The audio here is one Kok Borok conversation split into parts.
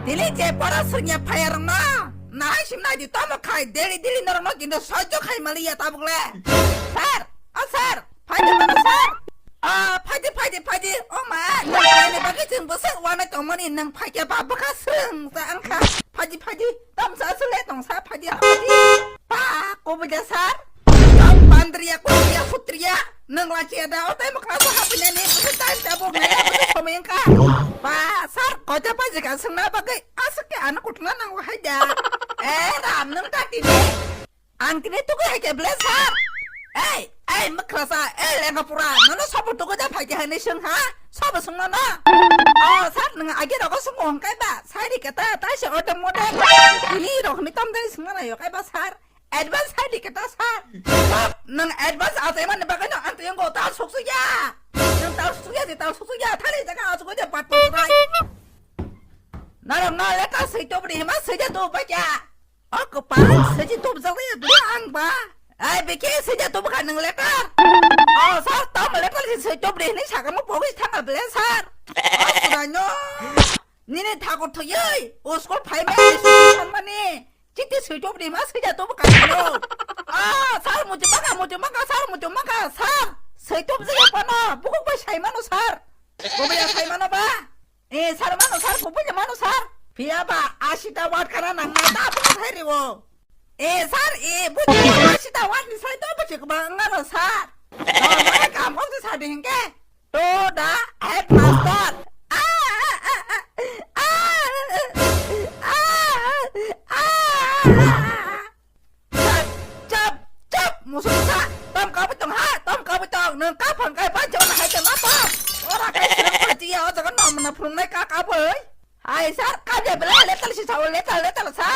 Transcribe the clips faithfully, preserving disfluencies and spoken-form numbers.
Tini je pora srwngya phaya rokno nahai sim nai di, tomo khai deli deli norokno kintu sojjo khai maliya tabuk le. Sir, o sir, phaidi mano sir. O phaidi, phaidi, phaidi. O ma, nang phaini bagwi chwng bwswk uanai tongmani, nang phaikhe ba bwkha srwng sa wngkha. Phaidi, phaidi, tamsa aswk le tongsa, phaidi, phaidi. Ba, kubui da sir. Tong bandriya, kubui ya, putriya. Nang lachiya da, o tei mokla sa hapinani, bwswk time tabuk nai, bwswk somoi wngkha. Ba, sir, koita phaidi ka swngna bagwi, aswk khe ano kuthna nango hai da. Eh, ram, nang ta tini. Ang tini tugui hai khe ble sir. Ei, ei, mwkhrasa, ei, lenga pura, nono sobo tugui da phai khe hai ni swng ha? Sobo swng nono? O, sir, nwng agi rogo swng hwn kai ba? Sai di keta, tai se order model. Tini rok ni tom dai swng na yo kai ba, sir? Advance sai di keta, sir. Sir, nwng advance achai mani bagwi no ang tiyang go tal suk suk ya. Nwng tal suk suk ya, di tal suk suk ya, thali jaga achuk ya, bat bat rai. Narok no letter sui tubri hima sui ja tu ba kya? O kwpal, siji tubjak ya bini ang ba. Ai, biki siji tubkha nwng letter. O, sir, tamo letter si sui tubri hini sakamo pogwi thangkha bele, sir. O, sudaino. Nini thakur thuyui, o school phaimani sui tubmani. Chiti sui tubri ma siji tubkha nwng. O, sir, muchumaka, muchumaka, sir, muchumaka, sir. Sui tubjak ya pano, bukuk bai saimano, sir. Bubaya saimano ba. Eh, sir, mano, sir, kubui mano, sir. Phiya ba, asita word kana nang na ta bwkha thai riwo. Eh, sir, eh, buji asita word ni sai to buji kwbang ngano, sir. Normal kam kok sa ding ke. To the headmaster. Ah, ah, ah, ah. Ah, ah, ah, ah, ah. Chap, chap, chap, musu musa, tom kabui tong ha, tom kabui tong, nwng kaphang kai pancho na hai ma tom. Ora kai sirang panchi ya, o jaga nom na phulung nai ka kabui. Hai sir, ka je bela letter si sao, letter, letter sa.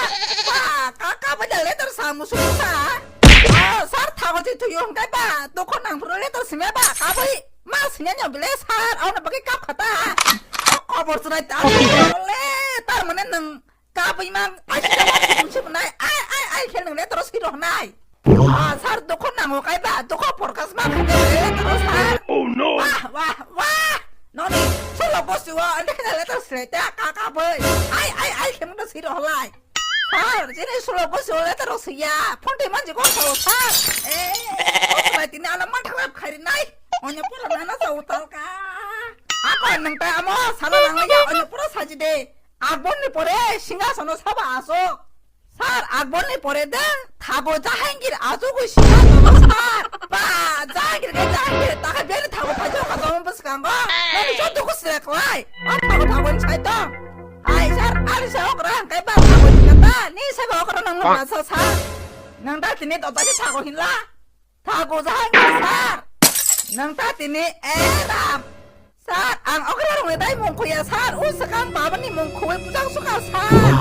Ba, ka kabui da letter sa, musu musa. O, sir, thago si thuyo hwn kai ba, dokho nang phuru letter si me ba, kabui, ma si ne nyo bele sir, o na bagwi kap khata. O kobor chwrai ta, le, tar mane nwng Kabui mang, ai, ai, ai, ai, ai, ai, khe nwng letter swi rw hwnai. Ah, sir, dukho nango kai ba, dukho forecast ma khe letter sir. Oh, no. Wah, wah, wah. Noni, solo gosi wo, ande khe letter swi ta, ka, kabui. Ai, ai, ai, khe nwng swi rw hwnai. Sir, jini solo gosi wo letter swi ya. Phone twi manji ko sao, sir. Eh, ko bai tini ana ma thang lap khairi nai. Onyo pura nana sao talka. Ako nwng ta amo, sala nang ya, onyo pura saji de. Akbor ni pore singhasono sabo aswk. Sir, Akbor ni pore de thago Jahangir achugwi singhasono sir. Ba, Jahangir khe Jahangir, ta khe biyani thago phaijak kha tongma bwskango. Nani joto khe sile khlai. O thago thago ni sai tong. Hai sir, ani se okra hangkai ba thago ni kata. Ni se ba okra nang nang sa sir. Nang da tini to ta khe thago hinla. Thago Jahangir sir. Nang ta tini eram. Sir, ang okra rong ni dai mung khuya sir. U swkang baba ni mung khuwi bujang suka sir.